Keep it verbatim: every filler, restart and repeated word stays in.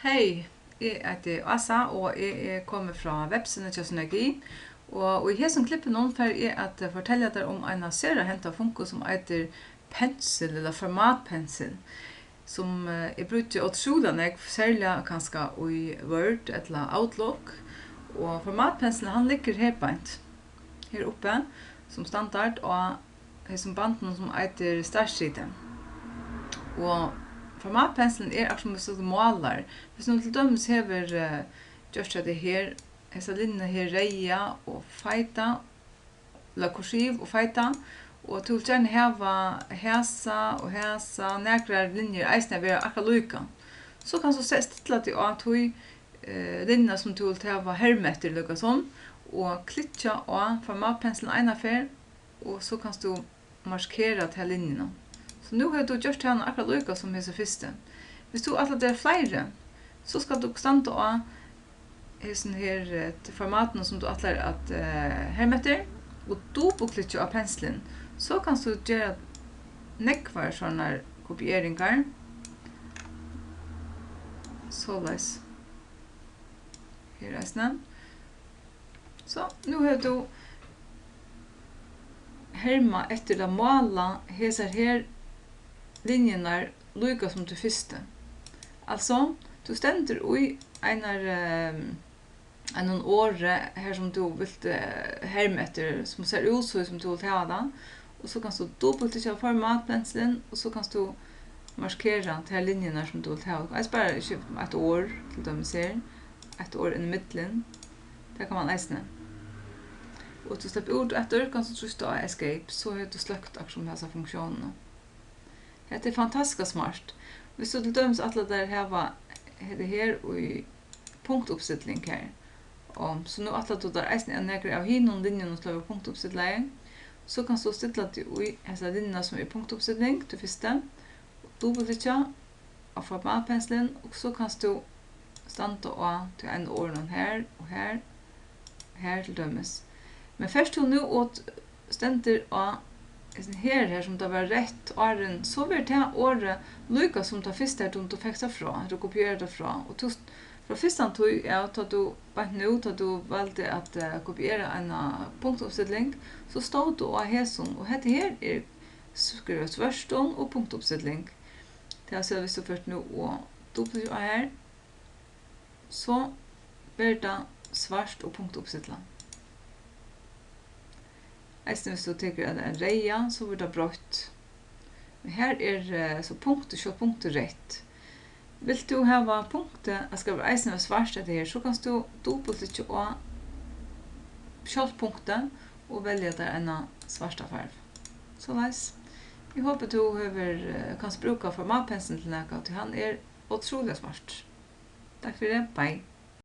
Hey, eg eiti Ása og eg eri komin frá vepsini hjá Synergi. Og í hesum klippinum fari eg at fortelja tær um eina sera henta funku sum eitur pensil ella formatpensil, sum, eh, eg brúki ótrúliga nógv, serliga kanska í Word ella Outlook. Og formatpensilin, hann liggur her beint, her uppi, sum standard á hesum bandinum, sum eitur Startside. Og formatpensilin er akkurát sum, viss tú málar. Viss tú til dømis hevur, eh, gjørt hetta her, hesa linjuna her reyða og feita, ella kursiv og feita, og tú vilt gjarna hava hasa og hasa, nakrar linjur eisini at vera akkurát líka, so kanst tú se-, stilla teg á tí, eh, linjuna, sum tú vilt hava hermeftir líka sum, og klikkja á formatpensilin eina ferð, og so kanst tú markera ta linjuna. So nú hevur tú gjørt hana akkurát líka sum hesa fyrstu. Viss tú ætlar tær fleiri, so skalt tú standa á hesum her, eh, formatinum, sum tú ætlar at, eh, herma eftir, og dupultklikkja á pensilin. So kanst tú gera nógvar sovorðnar kopieringar. Soleiðis. Her eisini. So, nú hevur tú hermað eftir at mála hesar her linjurnar líka sum tað fyrsta. Altso, tú stendur í einar, ehm, einum orði, har sum tú vilt, eh, herma eftir, sum sær út so, sum tú vilt hava tað. Og so kanst tú dupultklikkja á formatpensilin, og so kanst tú markera tær linjurnar, sum tú vilt hava. Eisini bara, ikki, eitt orð, til dømis her, eitt orð inn ímillum. Tað kann mann eisini. Og tú sleppur út aftur, kanst tú trýsta á Escape, so hevur tú sløkt akkurát sum hasa funktiónina. Hetta er fantastiskt smart. Viss tú til dømis ætlar tær at hava hetta her í punktuppstilling her, og so nú ætlar tú tær eisini, at nakrar av hinum linjunum skal vera punktuppstillaðar, so kanst tú stilla teg í hesa linjuna, sum er punktuppstilling, tí fyrstu, dupultklikkja á formatpensilin, og so kanst tú standa á tí einum orðinum her og her, her til dømis. Men fert tú nú og stendur á hesin her, her sum tað var reytt áðrenn, so verður tað orðið líka sum tað fyrsta, har tú fekst tað frá, har tú kopierar tað frá. Og tú st-, frá fyrstantíð av, tá tú, beint nú, tá tú valdi at, eh, kopiera eina punktuppstilling, so stóð tú á hesum, og hetta her er skrivað svørtum og punktuppstilling. Tað vil siga, viss tú fert nú og dupultklikkar á her, so verður tað svart og punktuppstillað. Eisini viss tú tekur ein, ein reyðan, so verður tað breitt. Men her er, eh, so punktið, sjálvt punktið reytt. Vilt tú hava punktið at skal vera eisini vera svart, hetta her, so kanst tú dupultklikkja á sjálvt punktið og velja tær eina svarta farvu. Soleiðis. Eg hopi, tú hevur, eh, kanst brúka formatpensilin til nakað, tí hann er ótrúliga smartur. Takk fyri, bei.